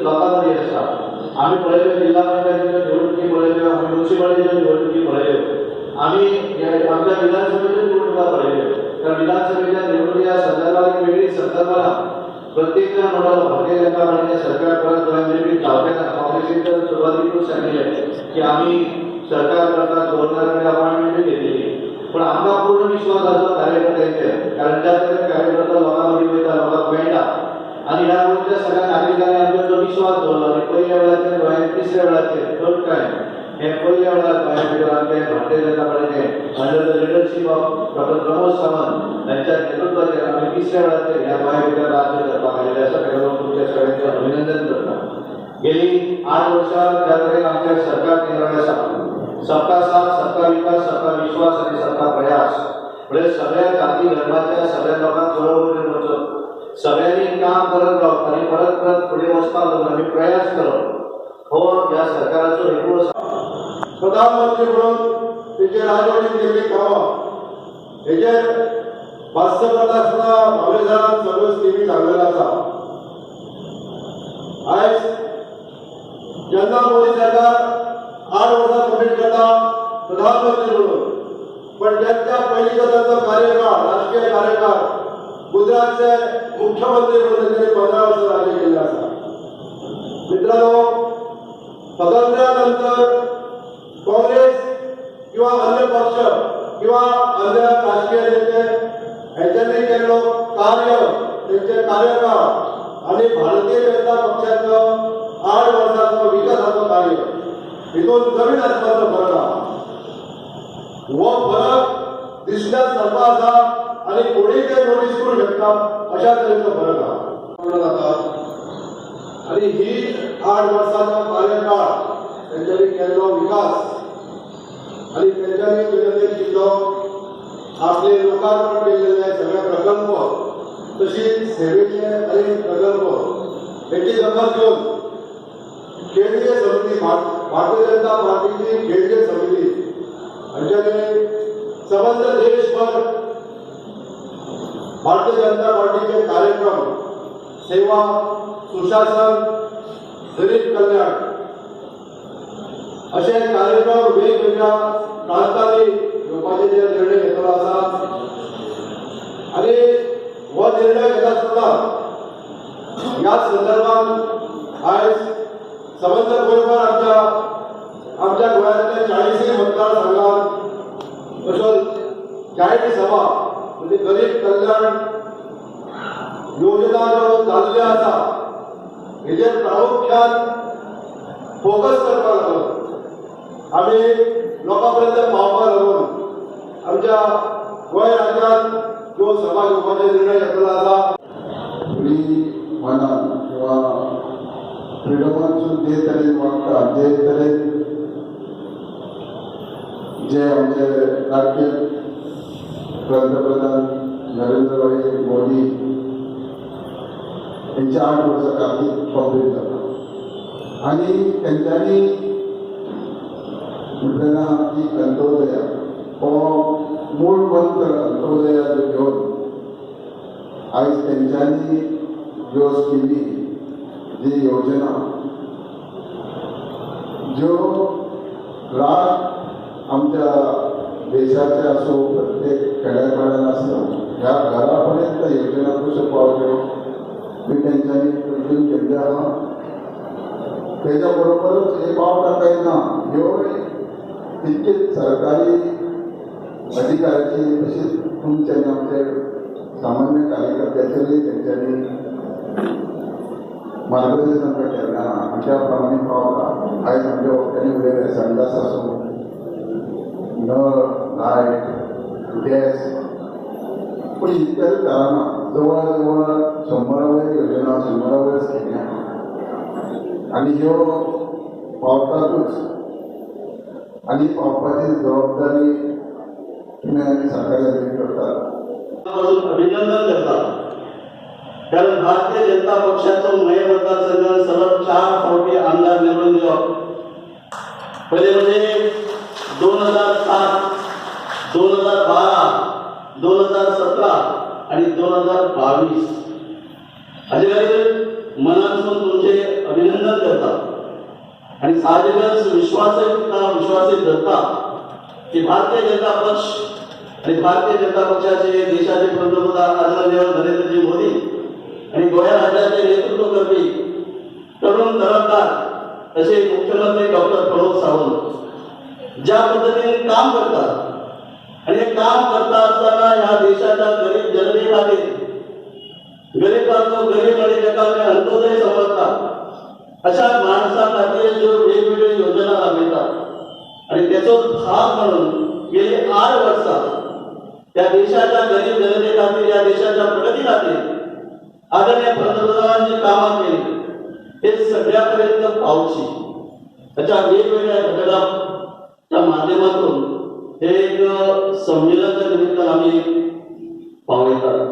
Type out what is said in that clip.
लोकां मदीं आसता. आमी पळयल्यो जिल्हा पंचायतीच्यो निवडणुकी पळयल्यो, आमी म्युनिसिपालिटीच्यो निवडणुकी पळयल्यो, आमी आमच्या विधानसभेच्यो निवडणुका पळयल्यो. कारण विधानसभेच्या निवडणुकीच्या संदर्भात एक वेगळी संकल्पना प्रत्येक जण म्हणटालो, भारतीय जनता पार्टीचे सरकार परत गोंयांत निर्मीत जावचें ना. काँग्रेसीन तर सुरवातीकूच सांगिल्लें की आमी सरकार करतात, गव्हर्नरा कडेन अपॉयंटमेंटूय घेतिल्ली. पण आमकां पूर्ण विश्वास आसलो कार्यकर्त्यांचेर, कारण ज्या तरेन कार्यकर्ता लोकां मदीं वयता, लोकांक मेळटा आनी ह्या गोंयच्या सगळ्या नागरिकांनी आमचेर जो विश्वास दवरलो आनी पयल्या वेळाचेर गोंयांत, तिसऱ्या वेळाचेर, थर्ड टायम, हे पयल्या वेळार गोंया भितर आमचें Bharatiya Janata पार्टीचें under the leadership of Doctor Pramod Sawant यांच्या नेतृत्वाचेर आमी तिसऱ्या वेळाचेर ह्या गोंया भितर राज्य करपाक आयिल्ले आसा. ताका लागून तुमच्या सगळ्यांचें अभिनंदन करता. गेली 8 वर्सां ज्या तरेन आमचें सरकार केंद्रात आसा, सबका साथ, सबका विकास, सबका विश्वास आनी सबका प्रयास, म्हणजे सगळ्या जाती धर्माच्या सगळ्या लोकांक बरोबर घेवन वचप, सगळ्यांनी काम करत रावप आनी परत परत फुडें वचपाक लागून आमी प्रयास करप, हो ह्या सरकाराचो हेतू आसा. प्रधानमंत्री म्हणून तेजे राजवटीत केल्ली कामां हेजेर भाष्य करता आसतना भावे सरान सगळ्यो स्किमी सांगलेल्यो आसा. आयज जेन्ना मोदी सरकार 8 वर्सां कंप्लीट करता प्रधानमंत्री म्हणून, पण त्यांच्या पयलींचो तांचो कार्यकाळ, राजकीय कार्यकाळ, गुजरातचे मुख्यमंत्री म्हणून त्यांनी 15 वर्सां राज्य केल्लें आसा. मित्रांनो, स्वातंत्र्यानंतर काँग्रेस किंवा अन्य पक्ष किंवा अन्य राजकीय नेते ह्यांच्यानी केल्लो कार्य, त्यांचे कार्यकाळ आणि भारतीय जनता पक्षाचो 8 वर्साचो विकासाचो कार्य हितून जमीन आसमानचो फरक आहा. हो फरक दिसण्यात सारको आसा आणि कोणीय ते नोटीस करू शकता अशा तरेचो फरक आहा. जाता आणि ही 8 वर्साचो कार्यकाळ, तेंच्यांनी केल्लो विकास आणि तेंच्यांनी जनतेक दिल्लो आपले लोकार्पण केलेले सगळे प्रकल्प, तशीच सेवेचे अनेक प्रकल्प, हेची दखल घेवन केंद्रीय समिती, भारतीय जनता पार्टीची केंद्रीय समिती हांच्यानी सबंद देशभर भारतीय जनता पार्टीचे कार्यक्रम, सेवा, सुशासन, गरीब कल्याण असे कार्यक्रम वेगवेगळ्या प्रांतांनी घेवपाचे जे निर्णय घेतलो आसा आणि हो निर्णय घेता आसतना ह्या संदर्भात आयज सबंद गोंयभर आमच्या आमच्या गोंयांतल्या 40य मतदारसंघात अशो जाहीर सभा, म्हणजे गरीब कल्याण योजना ज्यो जाल्ल्यो आसा हेजेर प्रामुख्यान फोकस करपाक लागून, आमी लोकां पर्यंत पावपाक लागून आमच्या गोंय राज्यांत ज्यो सभा घेवपाचे निर्णय घेतलेलो आसा. फ्री मनान किंवा फ्रिडमानसून जे तरेन वागता, जे तरेन जे आमचे लाडके पंतप्रधान नरेंद्रभाई मोदी यांची 8 वर्सां कारकीर्द कंप्लीट जाता आनी तेंच्यांनी म्हटलें ना की अंत्योदया हो मूळ मंत्र, अंत्योदया जो घेवन आयज तेंच्यांनी ज्यो स्किमी, जी योजना, ज्यो राष्ट्र आमच्या देशाचे आसूं, प्रत्येक खेड्यापाड्यान आसूं, ह्या घरा पर्यंत योजना कश्यो पावच्यो बी तेंच्यांनी तजवीज केल्ली आहा. तेच्या बरोबरूच हे पावता काय ना ह्यो तितकीच सरकारी अधिकाऱ्याची, तशीच तुमच्या आनी आमचे सामान्य कार्यकर्त्याचेरूय तेंच्यांनी मार्गदर्शन आमकां केल्लें आहा आनी त्या प्रमाणे पावता. आयज आमच्या वक्त्यांनी उलयलें, संडास आसूं, नळ, लायट, गॅस, पूण इतकें कळना, जवळ जवळ 100 वयर योजना, 100 वयर स्किमी आहा आनी ह्यो पावतातूच आनी पावपाची जबाबदारी तुमी आनी सरकारी अधिकारी करतात. पासून अभिनंदन करता, कारण भारतीय जनता पक्षाचो मये मतदारसंघात सलग चार फावटी आमदार निवडून दिवप, पहिले म्हणजे 2007, 2012, 2017 आणि 2022. हाजे खातीर मनांतसून तुमचे अभिनंदन. आणि साहजिकच विश्वासही विश्वासही धरता की भारतीय जनता पक्ष आणि भारतीय जनता पक्षाचे देशाचे पंतप्रधान आदरणीय नरेंद्रजी मोदी आणि गोवा राज्याचे नेतृत्व करपी तरुण तरफदार असे मुख्यमंत्री डॉक्टर प्रमोद सावंत ज्या पद्धतीने काम करतात आणि हे काम करता असताना ह्या देशाच्या गरीब जनतेखातीर, गरीबांचो गरीब आणि ज्याका आमी अंत्योदय समजतात अशा माणसा खातीर ज्यो वेगवेगळ्यो योजना राबयतात आणि त्याचो भाग म्हणून गेली 8 वर्सां त्या देशाच्या गरीब जनते खातीर, या देशाच्या प्रगती खातीर आदरणीय पंतप्रधानांनी जी कामां केली हे सगळ्यापर्यंत पावची, त्याच्या वेगवेगळ्या घटकाच्या माध्यमातून हे एक संमेलनाच्या निमित्तान आम्ही पावयतात.